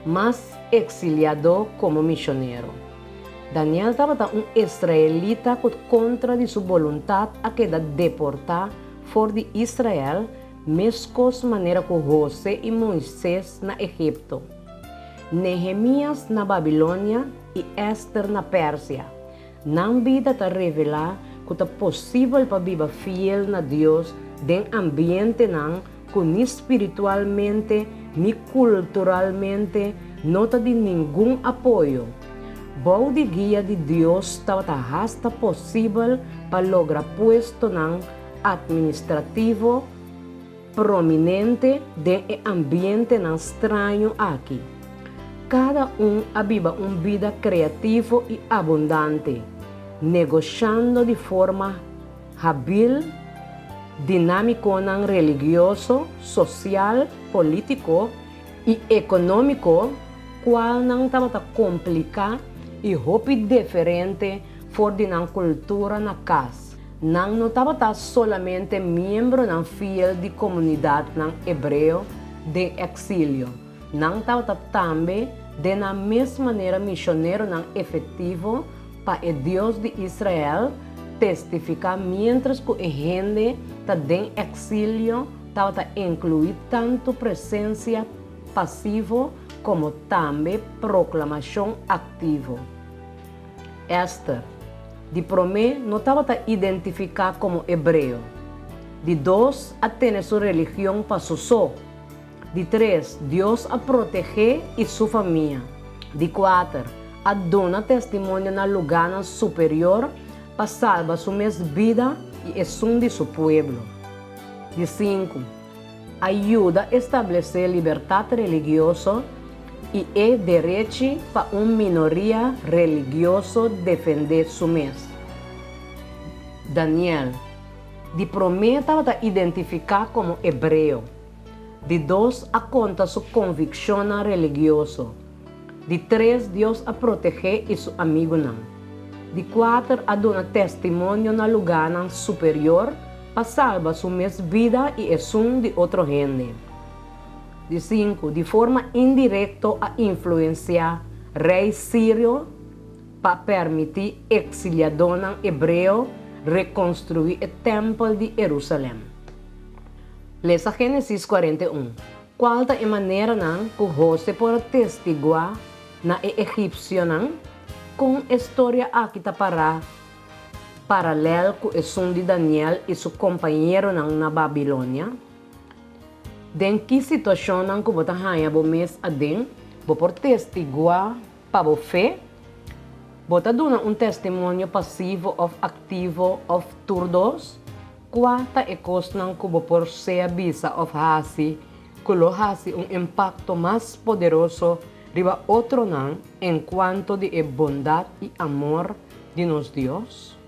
mas eksiliadó komo mishonero. Daniel tabata un israelita ku kontra di su boluntat a keda deportá for di Israel meskos manera ku Hose i Moises na Egipto, Nehemias na Babilonia i Ester na Persia. Nan bida ta revelá ku ta posibel pa biba fiel na Dios den ambientenan ku ni spiritualmente ni kulturalmente no ta di ningun apoyo. Bou di guia di Dios tabata hasta posibel pa logra puestonan atministrativo prominente den e ambientenan straño aki. Kada un a biba un bida kreativo i abundante, negoshando di forma habil dinámikonan religioso, sosial, polítiko i ekonómiko kualnan tabata kompliká i hopi deferente for di nan kultura na kas. Nan no tabata solamente miembronan fiel di komunidatnan hebreo den eksilio, nan tabata tambe den nan mes manera mishoneronan efektivo pa e Dios di Israel testifiká miéntras ku e hende ta den eksilio tabata inkluí tantu presensia pasivo komo tambe proklamashon aktivo. Ester, di promé no tabata identifiká komo hebreo. Di dos, a tene su religion pa su so. Di tres, Dios a proteg'é i su famia. Di kuater, a duna testimonio na lugánan superior pa salba su mes bida i esun di su pueblo. Di sinku, a yuda establesé libertat religioso i e derechi pa un minoria religioso defendé su mes. Daniel, di promé tabata identifiká komo hebreo. Di dos, a konta su konvikshonnan religioso. Di tres, Dios a protegé i su amigunan. Di kuater, a duna testimonio na lugánan superior pa salba su mes bida i esun di otro hende. Di sinku, di forma indirekto a influensiá rei Sirio pa permití eksiliadónan hebreo rekonstruí e tèmpel di Herusalèm. Lesa Génesis 41. Kual ta e maneranan ku Hose por a testiguá na e egipsionan? Kon e storia aki ta pará paralèl ku esun di Daniel i su kompañeronan na Babilonia? Den ki situashonnan ku bo ta haña bo mes aden bo por testiguá pa bo fe? Bo ta duna un testimonio pasivo òf aktivo òf tur dos? Kua ta e kosnan ku bo por sea bisa òf hasi ku lo hasi un impakto mas poderoso riba otronan enkuanto di e bondat i amor di nos Dios?